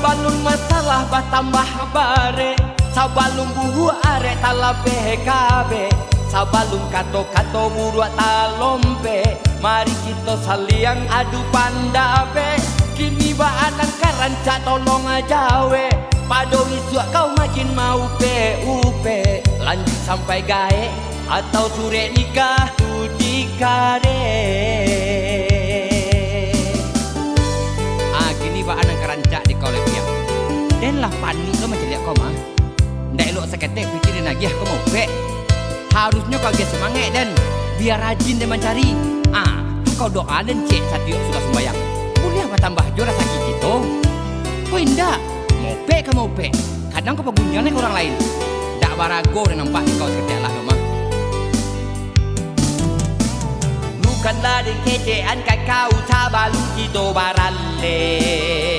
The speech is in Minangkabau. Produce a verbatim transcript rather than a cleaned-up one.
Alun masalah batambah barek, sabalun buruak arek talabeh kabek, sabalun kato-kato buruak talompek, mari kito saliang adu pandapek. Kini baa nan ka rancak tolong jawek, pado isuak kau makin maupek-upek, lanjuik sampai gaek atau surek nikah tu dikarek. Ah, kini baa nan ka rancak di kau lai, Piak? Den lah panik lo mancaliak kau mah. Ndak elok saketek pitih den agiah kau maupek. Harusnyo kau agiah sumangek den, bia rajin den mancari. Ah, tu kau doa den ciek satiok sudah sumbayang. Buliah batambah jo rasaki kito. Kau indak, maupek ka maupek. Kadang kau pabunyian ka urang lain. Dak barago den nampak di kau saketek lah tu mah. Bukanlah den kecekan ka kau sabalun kito baralek.